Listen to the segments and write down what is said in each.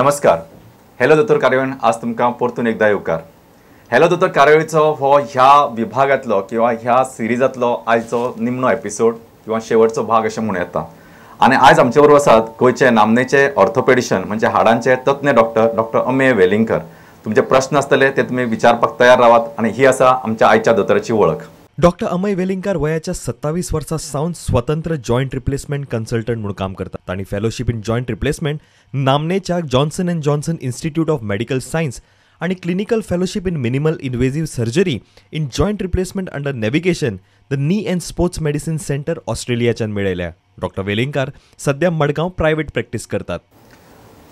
नमस्कार, हॅलो दोतोर कार्यावळीन आज तुमकां परतून एकदा येवकार। हॅलो दोतोर कार्यावळीचो हो ह्या विभागांतलो किंवा ह्या सिरिजांतलो आयचो निमणो एपिसोड किंवा शेवटचो भाग अशें म्हणूं येता। आनी आयज आमचे बरोबर आसात गोंयचे नामनेचे ऑर्थोपेडिशन म्हणजे हाडांचे तज्ञ डॉक्टर डॉक्टर अमेय वेलिंगकर। तुमचे प्रश्न आसतले ते तुमी विचारपाक तयार रावात आनी ही आसा आमच्या आयच्या दोतोराची वळख। डॉक्टर अमेय वेलिंगकर वयाच्या 27 वर्सां सावन स्वतंत्र जॉयंट रिप्लेसमेंट कन्सल्टंट म्हणून काम करतात। तांणी फेलोशिप इन जॉयंट रिप्लेसमेंट नामनेच्या Johnson and Johnson Institute of Medical Science आणि clinical fellowship in minimal invasive surgery in joint replacement under navigation the knee and sports medicine centre ऑस्ट्रेलियाच्यान मेळयल्या। Doctor Welingkar सध्या Madgaon private practice करतात।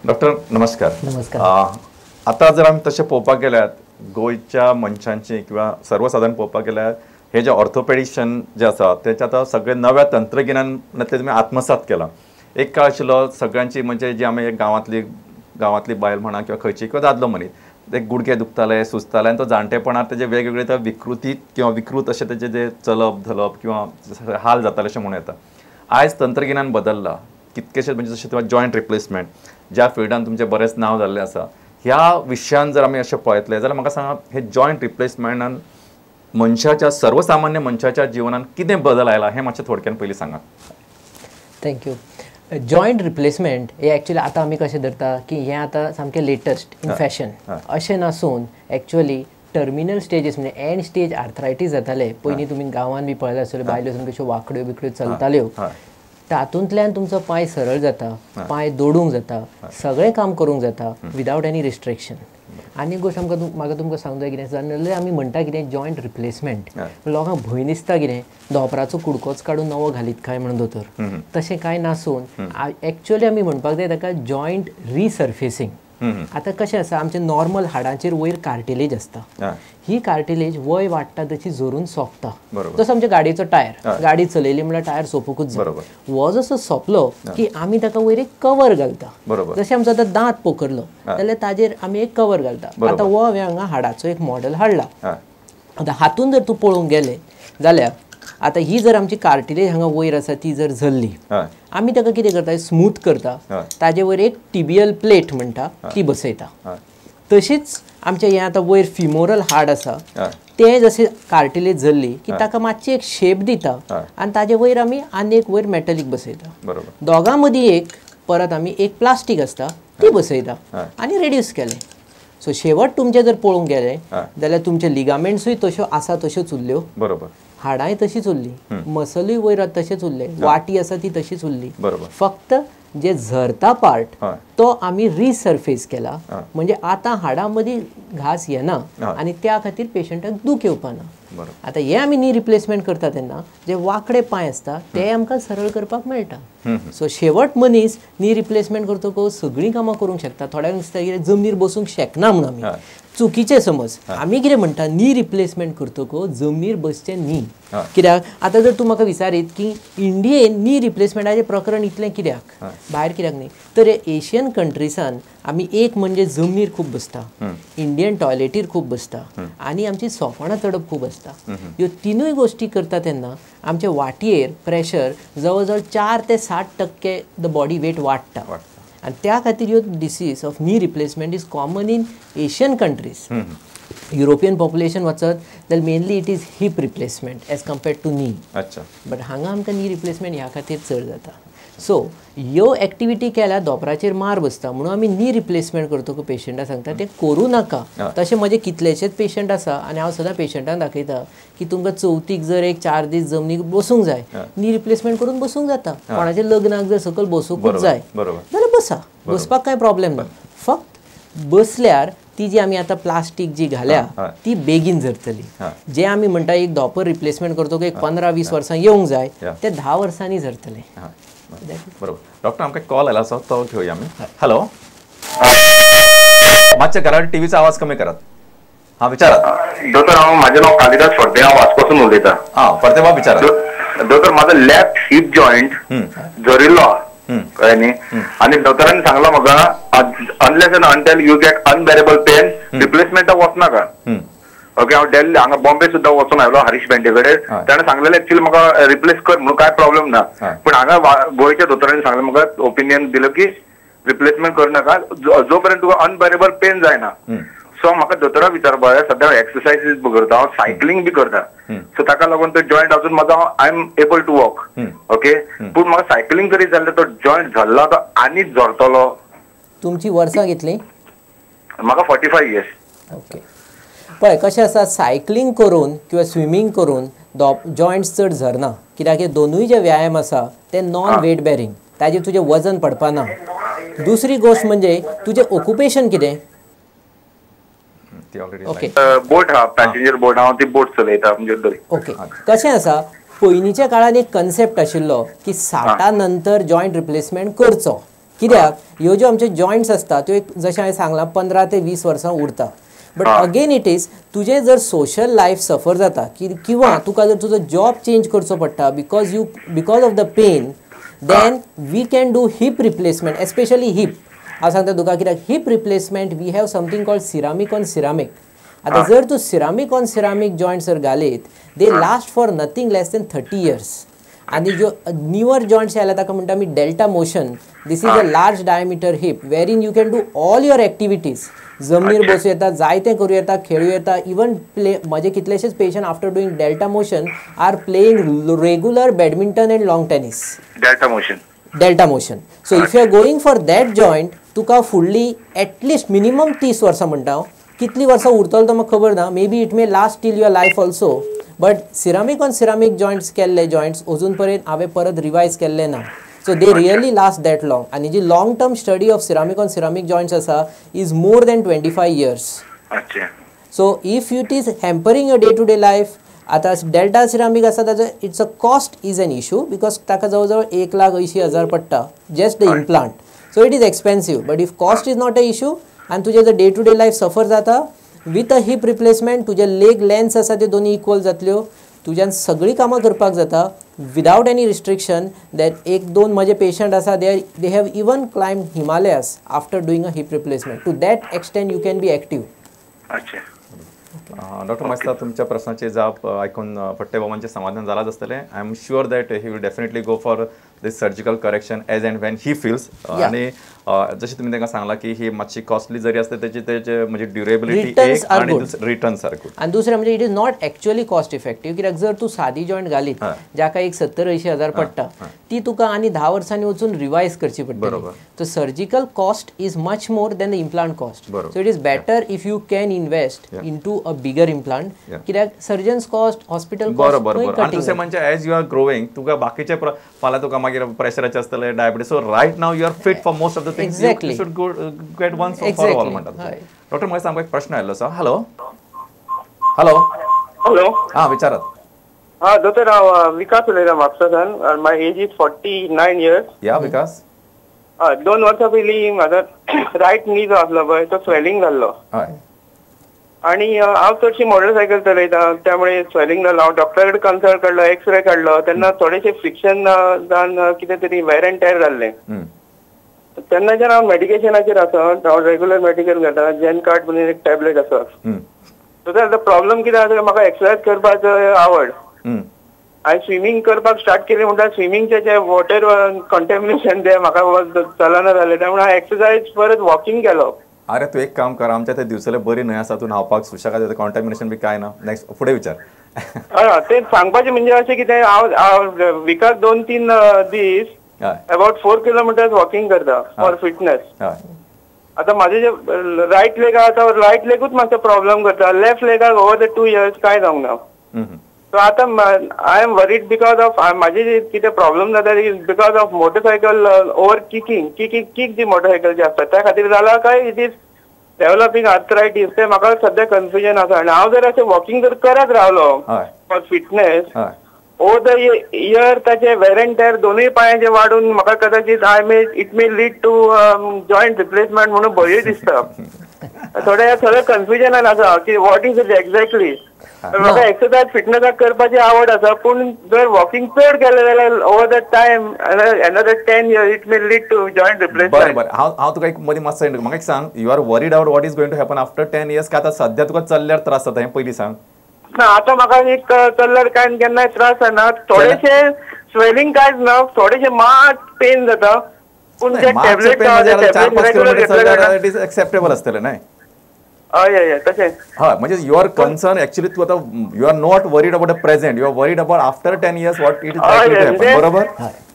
Doctor नमस्कार। नमस्कार। आता जर आमी तशें पळोवपाक गेल्यार गोंयच्या मनशांची किंवा सर्वसाधारण पळोवपाक गेल्यार हे जे ऑर्थोपेडिशन जे आसा तेचे आतां सगळे नव्या तंत्रगिन्यानांतले तुमी आत्मसात केला। एक काळ आशिल्लो सगळ्यांची म्हणजे जी आमी गांवांतली बायल म्हणा किंवा खंयची किंवा दादलो मनीस एक गुडघे दुखताले सुजताले आनी तो जाणटेपणार तेजे वेगवेगळे ते विकृती किंवा विकृत अशें तेजे जे चलप धलप किंवा हाल जाताले अशें म्हणूं येता। आयज तंत्रगिन्यान बदल्लां कितकेशें म्हणजे जशें तुमकां जॉयंट रिप्लेसमेंट ज्या फिल्डान तुमचें बरेंच नांव जाल्लें आसा ह्या विशयान जर आमी अशें पळयतले जाल्यार म्हाका सांगा हे जॉयंट रिप्लेसमेंटान मनशाच्या सर्वसामान्य मनशाच्या जिवनात कितें बदल आयला हें मातशें थोडक्यान पयलीं सांगात। Thank you. Joint replacement हे एक्चुअली आतां आमी कशें धरता की हें आतां सामकें लेटस्ट इन फॅशन अशें नासून एक्चुअली टर्मिनल स्टेजीस म्हणजे एंड स्टेज आर्थरायटीस जाताले पयलीं तुमी गांवांत बी पळयलां आसतलें बायल्यो सामक्यो अश्यो वांकड्यो बिकड्यो चलताल्यो तातूंतल्यान तुमचो पांय सरळ जाता, पांय दोडूंक जाता, सगळें काम करूंक जाता विदावट एनी रिस्ट्रिक्शन। आनी एक गोश्ट आमकां म्हाका तुमकां सांगूंक जाय कितें जाल्यार आमी म्हणटा कितें जॉयंट रिप्लेसमेंट लोकांक भंय दिसता कितें धोंपराचो कुडकोच काडून नवो घालीत काय म्हणून दोतोर, तशें कांय नासून एक्चुअली आमी म्हणपाक जाय ताका जॉयंट रिसर्फेसिंग। आतां कशें आसा आमचे नॉर्मल हाडांचेर वयर कार्टिलेज आसता, ही कार्टिलेज वय वाडटा तशी झरून सोंपता। जसो आमच्या गाडयेचो टायर, गाडी चलयली म्हणल्यार टायर सोंपूंकूच जाय, हो जसो सोंपलो की आमी ताका वयर एक कवर घालता। जशें आमचो आतां दांत पोखरलो जाल्यार ताजेर आमी एक कवर घालता। आतां हो हांवें हांगा हाडाचो एक मॉडल हाडला। आतां हातून जर तूं पळोवंक गेलें जाल्यार आतां ही जर आमची कार्टिलेज हांगा वयर आसा ती जर झरली आमी ताका कितें करता स्मूथ करता, ताजे वयर एक टिबियल प्लेट म्हणटा ती बसयता। तशीच आमचें हें आतां वयर फिमोरल हाड आसा तें जशें कार्टिलेज झरली की ताका मातशी एक शेप दिता आनी ताजे वयर आमी आनी एक वयर मेटलीक बसयता। दोगां मदीं एक परत आमी एक प्लास्टीक आसता ती बसयता आनी रेड्यूस केलें। सो शेवट तुमचें जर पळोवंक गेलें जाल्यार तुमचे लिगामेंट्सूय तश्यो आसा तश्योच उरल्यो, बरोबर, हाडांय तशीच उरली, मसलूय वयर तशेंच उरलें, वाटी आसा ती तशीच उरली, फक्त जे झरता पार्ट तो आमी रिसर्फेस केला म्हणजे आतां हाडां मदीं घास येना आनी त्या खातीर पेशंटाक दूख येवपा ना। आतां हे आमी नी रिप्लेसमेंट करता तेन्ना जे वांकडे पांय आसता ते आमकां सरळ करपाक मेळटा। सो शेवट मनीस नी रिप्लेसमेंट करतकच सगळीं कामां करूंक शकता। थोड्यांक दिसता कितें जमनीर बसूंक शकना म्हणून आमी चुकीचें समज। आमी कितें म्हणटा नी रिप्लेसमेंट करतकच जमनीर बसचें न्ही, कित्याक आतां जर तूं म्हाका विचारीत की इंडियेन नी रिप्लेसमेंटाचें प्रकरण इतलें कित्याक, भायर कित्याक न्ही, तर एशियन कंट्रीसान आमी एक म्हणजे जमनीर खूब बसता, इंडियन टॉयलेटीर खूब बसता आनी आमची सोपाणां चडप खूब आसता। ह्यो तिनूय गोश्टी करता तेन्ना आमच्या वाटयेर प्रेशर जवळ जवळ 4 ते 7% the body weight वाडटा आनी त्या खातीर ह्यो disease of knee replacement is common in Asian countries. European population वचत जाल्यार mainly it is hip replacement as compared to knee. अच्छा, बट हांगा आमकां नी रिप्लेसमेंट ह्या खातीर चड जाता। सो ह्यो एक्टिविटी केल्यार दोपराचेर मार बसता म्हणून आमी नी रिप्लेसमेंट करतकच पेशंटाक सांगता तें करूं नाका। तशें म्हजे कितलेशेच पेशंट आसा आनी हांव सदां पेशंटांक दाखयता की तुमकां चवथीक जर एक 4 दीस जमनीक बसूंक जाय, नी रिप्लेसमेंट करून बसूंक जाता। कोणाच्या लग्नाक जर सकयल बसूंकूच जाय जाल्यार बसा, बसपाक कांय प्रॉब्लेम ना। फक्त बसल्यार ती जी आमी आतां प्लास्टीक जी घाल्या ती बेगीन झरतली। जे आमी म्हणटा एक धोंपर रिप्लेसमेंट करतकच एक 15-20 वर्सां येवंक जाय ते 10 वर्सांनी झरतले। बरोबर. डॉक्टर आमकां कॉल आयला आसा तो घेवया आमी। हॅलो, मातशें घरात टीव्हीचो आवाज कमी करात। हां विचारात दोतोर. हांव म्हाजें नांव कालिदास फडते, हांव वास्कोसून उलयतां। हां फडते बाब विचारात दोतोर. म्हाजो लेफ्ट हिप जॉयंट झरिल्लो कळ्ळें न्ही, आनी दोतोरान सांगलां म्हाका unless and until you get unbearable pain रिप्लेसमेंटाक वचनाका। ओके, हांव दिल्ली हांगा बॉम्बे सुद्दां वचून आयलो हरीश भेंडे कडेन, ताणें सांगलेलें एक्चुअली म्हाका रिप्लेस कर म्हणून, कांय प्रॉब्लेम ना, पूण हांगा गोंयच्या दोतोरांनी सांगलें म्हाका, ओपिनियन दिलो की रिप्लेसमेंट करू नाका जो पर्यंत तुका अनबेरेबल पेन जायना. सो म्हाका दोतोरा विचारपा जाय, सद्या एक्सरसाइजीस बी करता हांव, सायकलिंग बी करता, सो ताका लागून तो जॉयंट अजून म्हाजो I am able to walk. Okay, पूण म्हाका सायकलिंग करीत जाल्यार तो जॉयंट झरला तो आनीक झरतलो. तुमची वर्सां कितली? म्हाका 45 इयर्स. ओके, पळय कशें आसा, सायकलिंग करून किंवा स्विमींग करून जॉयंट्स चड झरना, कित्याक हे दोनूय जे व्यायाम आसा ते नॉन वेट बेरिंग, ताजेर तुजें वजन पडपा ना. दुसरी गोश्ट म्हणजे तुजें ऑक्युपेशन कितें? ओके, बोट हा, पॅसेंजर बोट, हांव ती बोट चलयता म्हणजे. ओके, कशें आसा, पयलींच्या काळान एक कन्सेप्ट आशिल्लो की 60 नंतर जॉयंट रिप्लेसमेंट करचो, कित्याक ह्यो ज्यो आमचे जॉयंट्स आसता त्यो एक जशें हांवें सांगलां 15 ते 20 वर्सां उरता. बट अगेन it is तुजें जर सोशल लायफ सफर जाता किंवा तुका जर तुजो जॉब चेंज करचो पडटा because of the pain, then we can do hip replacement, especially hip. हांव सांगता तुका कित्याक hip replacement we have something called ceramic on ceramic. आतां जर तूं सिरामीक ऑन सिरामीक जॉयंट जर घालीत, they last for nothing less than 30 years. आनी ज्यो न्यूअर जॉयंट्स आयल्या ताका म्हणटा आमी delta motion. This is a large diameter hip wherein you can do all your activities. जमनीर बसूं येता, जायतें करूं येता, खेळूं येता. इवन प्ले, म्हजे कितलेशेच patient after doing delta motion are playing regular badminton and long tennis. Delta motion, delta motion. So if you are going for that joint, तुका फुडली एटलिस्ट मिनिमम 30 वर्सां म्हणटा हांव, कितलीं वर्सां उरतलो तो म्हाका खबर ना, maybe it may last till your life also. But ceramic on ceramic joints केल्ले जॉयंट्स अजून पर्यंत हांवें परत रिवायज केल्ले ना. So they really last that long. आनी जी long term study of ceramic on ceramic joints आसा is more than 25 years. So if it is hampering your day to day life, आतां डेल्टा सिरामीक आसा ताजो it's a cost is an issue because ताका जवळ जवळ 1,80,000 पडटा just the implant. So it is expensive. But if cost is not a issue आनी तुजें जर day to day life सफर जाता विथ अ हिप रिप्लेसमेंट, तुजे लेग लेंथ आसा त्यो दोनी इक्वल जातल्यो, तुज्यान सगळीं कामां करपाक जाता विदावट एनी रिस्ट्रिक्शन. That एक दोन म्हजे पेशंट आसा they have even climb Himalayas after doing a hip replacement. To that extent you can be active. अच्छा डॉक्टर मास्ता, तुमच्या प्रश्नाची जाप आयकून फट्टे बाबांचें समाधान जालांच आसतलें. I am sure that he will definitely go for this surgical correction as and when he feels. आनी जशें तुमी तांकां सांगलां की ही मातशी कॉस्टली जरी आसता तेची तेचे म्हणजे ड्युरेबिलिटी एक आनी रिटर्न्स are good. आनी दुसरें म्हणजे it is not actually cost effective, कित्याक जर तूं सादी जॉयंट घालीत जाका एक 70-80 हजार पडटा ती तुका आनी 10 वर्सांनी वचून रिवायज करची पडटली. So surgical cost is much more than the implant cost. So it is better if you can invest into a bigger implant, कित्याक सर्जन्स कॉस्ट, हॉस्पिटल कॉस्ट. बरोबर. आनी दुसरें म्हणजे एज you are growing तुका बाकीचे फाल्यां तुका मागीर प्रेशराचें आसतलें, diabetes. So right now you are fit for most of the things. Exactly. You should go get one for all म्हणतात. डॉक्टर म्हाका सांगपाक एक प्रश्न आयिल्लो आसा. हॅलो हॅलो हॅलो, हां विचारात. हां दोतोर, हांव विकास उलयतां म्हापसासान. My age is 49 years. या विकास. हय, 2 वर्सां पयलीं म्हाजो रायट नी जो आसलो पळय तो स्वेलिंग जाल्लो. हय. आनी हांव चडशी मोटरसायकल चलयता त्यामुळे स्वेलिंग जालो. हांव डॉक्टरा कडेन कन्सल्ट काडलो, एक्सरे काडलो, तेन्ना थोडेशे फ्रिक्शन जावन कितें तरी वेर एंड टेर जाल्लें. तेन्नाच्यान हांव मेडिकेशनाचेर आसा, हांव रेगुलर मेडिकल घेता, जेन कार्ड म्हणून एक टॅबलेट आसा. सो आतां प्रॉब्लम कितें आसा, म्हाका एक्सरसायज करपाचो आवड. हांवें स्विमींग करपाक स्टार्ट केली म्हणटा स्विमींगचें जें वॉटर कंटेमिनेशन तें म्हाका चलना जालें, त्यामुळे हांवें एक्सरसायज परत वॉकिंग केलो. अरे तूं एक काम कर, आमच्या थंय दिवचले बरी न्हंय आसा, तूं न्हांवपाक सुशेगाद, कॉन्टेमिनेशन बी कांय ना. नेक्स्ट फुडें विचार. हय, तें सांगपाचें म्हणजे अशें कितें, हांव विकाक 2-3 दीस अबाउट 4 किलोमिटर्स वॉकिंग करता फॉर फिटनेस. आतां म्हाजें जे रायट लेग आसा तो रायट लेगूच मातसो प्रॉब्लम करता, लेफ्ट लेगाक ओवर the 2 years कांय जावंक ना. सो आतां I am worried because of म्हाजे जे कितें प्रॉब्लम जाता is because of motorcycle over kicking, kick जी मोटरसायकल जी आसता त्या खातीर जाला काय it is developing arthritis, तें म्हाका सद्या कन्फ्युजन आसा. आनी हांव जर अशें वॉकिंग जर करत रावलो for fitness over the year ताचे वेर एंड टेर दोनूय पांयांचे वाडून म्हाका कदाचित I may it may lead to joint replacement म्हणून भंयूय दिसता. थोडे थोडे कन्फ्युजनान आसा की what is it exactly. म्हाका एक्सरसायज फिटनेसाक करपाची आवड आसा, पूण जर वॉकिंग चड केलें जाल्यार over the time another 10 years it may lead to joint replacement. बरें बरें, हांव तुका एक मदीं मातसो म्हाका एक सांग, you are worried about what is going to happen after 10 years काय आतां सद्या तुका चल्ल्यार त्रास जाता हें पयलीं सांग. ना, आतां म्हाका एक चल्ल्यार कांय केन्नाय त्रास जायना, थोडेशें स्वेलिंग कांयच ना, थोडेशें मात पेन जाता. पूण ते tablet 4-5 kilometre it is acceptable आसतलें न्हय? हय हय तशें. हय, म्हणजे your concern actually तूं आतां you are not worried about the present, you are worried about after 10 years what it is likely to happen, बरोबर?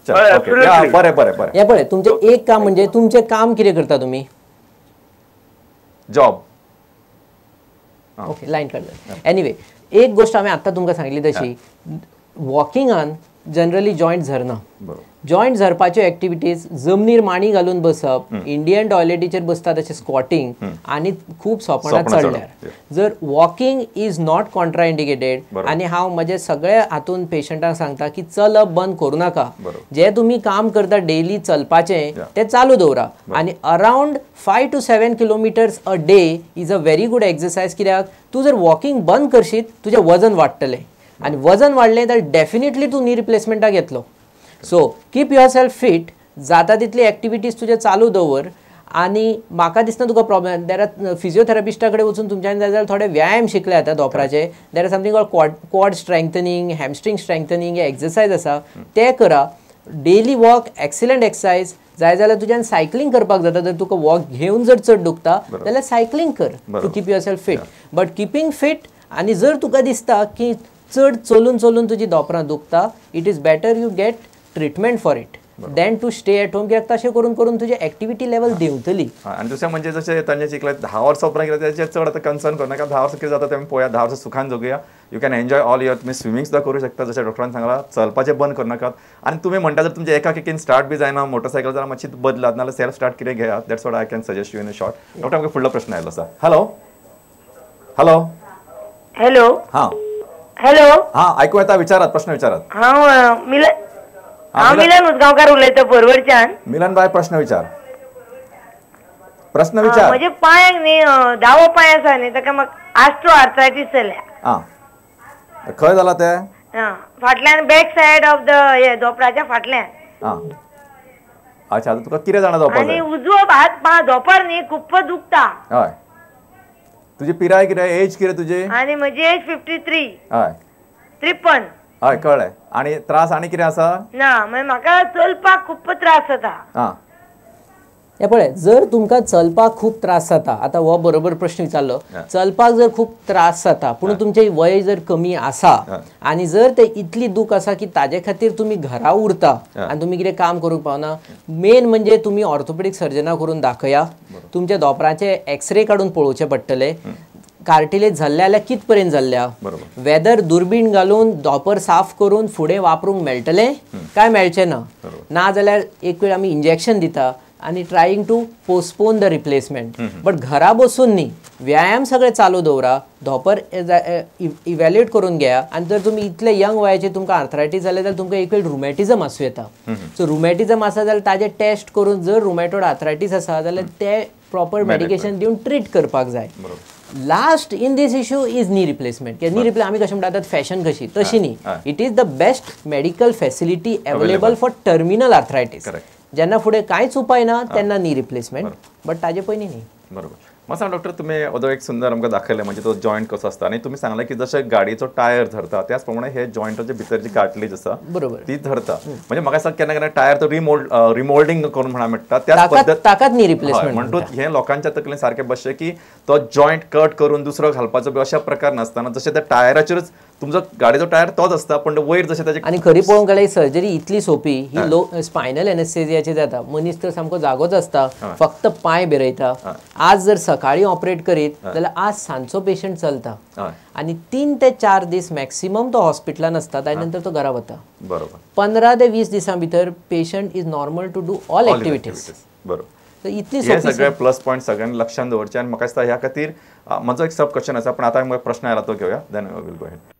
ओके, बरें बरें बरें. हें पळय, तुमचें एक काम म्हणजे तुमचें काम कितें करता तुमी? जॉब. ओके, लायन काडलं. एनिवे, एक गोष्ट हांवें आत्तां तुमकां सांगली तशी वॉकिंगान जनरली जॉयंट झरना. जॉयंट झरपाच्यो एक्टिविटीज जमनीर मांडी घालून बसप, इंडियन टॉयलेटीचेर बसता तशें स्क्वॉटिंग आनी खूब सोपणां चडल्यार. जर वॉकिंग is not contraindicated, आनी हांव म्हजे सगळे हातून पेशंटांक सांगता की चलप बंद करूं नाका, जे तुमी काम करता डेली चलपाचें तें चालू दवरा, आनी around 5 to 7 kilometres a day is a very good exercise. कित्याक तूं जर वॉकिंग बंद करशीत तुजें वजन वाडटलें, आनी वजन वाडलें जाल्यार डेफिनेटली तूं नी रिप्लेसमेंटाक येतलो. सो कीप युअरसेल्फ फिट, जाता तितली एक्टिविटीज तुजे चालू दवर, आनी म्हाका दिसना तुका प्रॉब्लेम. There are फिजियोथेरपिस्टा कडेन वचून तुमच्यान जाय जाल्यार थोडे व्यायाम शिकले जाता धोंपराचे. There are something called quad strengthening, hamstring strengthening हे एक्सरसायज आसा, ते करा. Daily walk excellent exercise. जाय जाल्यार तुज्यान सायकलींग करपाक जाता, जर तुका वॉक घेवन जर चड दुखता जाल्यार सायकलींग कर to keep yourself fit. But keeping fit, आनी जर तुका दिसता की चड चलून चलून तुजी धोंपरां दुखता, it is better you get treatment for it than to stay at home. कित्याक तशें करून करून तुजी एक्टिविटी लेवल देंवतली. आनी दुसरें म्हणजे जशें तांचे शिकलें 10 वर्सां उपरांत कितें ताचेर चड आतां कन्सर्न करनाका. 10 वर्सां कितें जाता तें पळोवया, 10 वर्सां सुखान जगुया. You can enjoy all your, तुमी स्विमींग सुद्दां करूं शकता जशें डॉक्टरान सांगलां, चलपाचें बंद करनाकात. आनी तुमी म्हणटा जर तुमचें एका किकीन स्टार्ट बी जायना मोटरसायकल जाल्यार मातशी बदलात, नाजाल्यार सेल्फ स्टार्ट कितें घेयात. That's what I can suggest you in a short. Doctor, आमकां फुडलो प्रश्न आयलो आसा. हॅलो हॅलो हॅलो, हां हॅलो, हां आयकूं येता, विचारात, प्रश्न विचारात. हांव मिलन, हांव मिलन उजगांवकार उलयता परवरच्यान. मिलन बाय, प्रश्न विचार, प्रश्न विचार. म्हजे पांयांक न्ही, दावो पांय आसा न्ही, ताका म्हाका आस्ट्रो आर्थरायटीस जाल्या. आं, खंय जाला ते? फाटल्यान, बॅक सायड ऑफ the हे धोंपराच्या फाटल्यान. आं, अच्छा, आतां तुका कितें जाणा जावपाक जाय? आनी उजवो हात पांय धोंपर न्ही खूब दुखता. हय, तुजी पिराय कितें, एज कितें तुजी? आनी म्हजी एज 53. हय, 53. हय, कळ्ळें. आनी त्रास आनी कितें आसा? ना, मागीर म्हाका चलपाक खूब त्रास जाता. आं, हें पळय, जर तुमकां चलपाक खूब त्रास जाता, आतां हो बरोबर प्रश्न विचारलो, चलपाक जर खूब त्रास जाता पूण तुमचें वय जर कमी आसा आनी जर ते इतली दूख आसा की ताजे खातीर तुमी घरा उरता आनी तुमी कितें काम करूंक पावना, मेन म्हणजे तुमी ऑर्थोपेडीक सर्जना करून दाखया. तुमच्या धोंपराचे एक्सरे काडून पळोवचे पडटले, कार्टिलेज जाल्ल्या जाल्यार कित पर्यंत जाल्ल्या, वेदर दुर्बीण घालून धोंपर साफ करून फुडें वापरूंक मेळटलें काय मेळचें ना, ना जाल्यार एक वेळ आमी इंजेक्शन दिता आनी trying to postpone the replacement. But घरा बसून न्ही, व्यायाम सगळे चालू दवरा, धोंपर इव्हॅल्युएट करून घेया. आनी जर तुमी इतले यंग वयाचे तुमकां आर्थरायटीस जालें जाल्यार तुमकां एक वेळ रुमॅटिझम आसूं येता. सो रुमॅटिझम आसा जाल्यार ताजें टेस्ट करून जर रुमॅटोड आर्थरायटीस आसा जाल्यार ते प्रॉपर मेडिकेशन दिवन ट्रीट करपाक जाय. Last in this issue is knee replacement. Knee replace आमी कशें म्हणटात फॅशन कशी, तशी न्ही. It is the best medical facility available for terminal arthritis. जेन्ना फुडें कांयच उपाय ना तेन्ना नी रिप्लेसमेंट, बट ताजे पयलीं न्ही. बरोबर. म्हाका सांग डॉक्टर, तुमी ओदो एक सुंदर आमकां दाखयलें म्हणजे तो जॉयंट कसो आसता, आनी तुमी सांगलें की जशें गाडयेचो टायर धरता त्याच प्रमाणे हे जॉयंटाच्या भितर जी कार्टलेज आसा बरोबर ती धरता. म्हणजे म्हाका दिसता केन्ना केन्ना टायर तो रिमोल्डिंग करून म्हणा मेळटा, त्याच पद्दत ताकाच नी रिप्लेसमेंट. म्हणटूच हें लोकांच्या तकलेन सारकें बसचें की तो जॉयंट कट करून दुसरो घालपाचो बी अशा प्रकार नासतना जशें त्या टायराचेरूच तुमचो गाडयेचो टायर तोच आसता पण वयर जशें ताचे. आनी खरी पळोवंक गेल्यार सर्जरी इतली सोंपी, ही लो स्पायनल एनेस्थेजियाची जाता, मनीस तर सामको जागोच आसता, फक्त पांय भेरयता. आज जर सकाळी ऑपरेट करीत जाल्यार आज सांजचो पेशंट चलता आनी 3 ते 4 दीस मॅक्सिमम तो हॉस्पिटलान आसता, ताजे नंतर तो घरा वता. बरोबर. 15 ते 20 दिसां भितर patient is normal to do all activities. बरोबर. इतली सगळे प्लस पॉयंट सगळ्यांनी लक्षांत दवरचे. आनी म्हाका दिसता ह्या खातीर म्हजो एक सब क्वेश्चन आसा, पण आतां प्रश्न आयला तो घेवया, then will go ahead.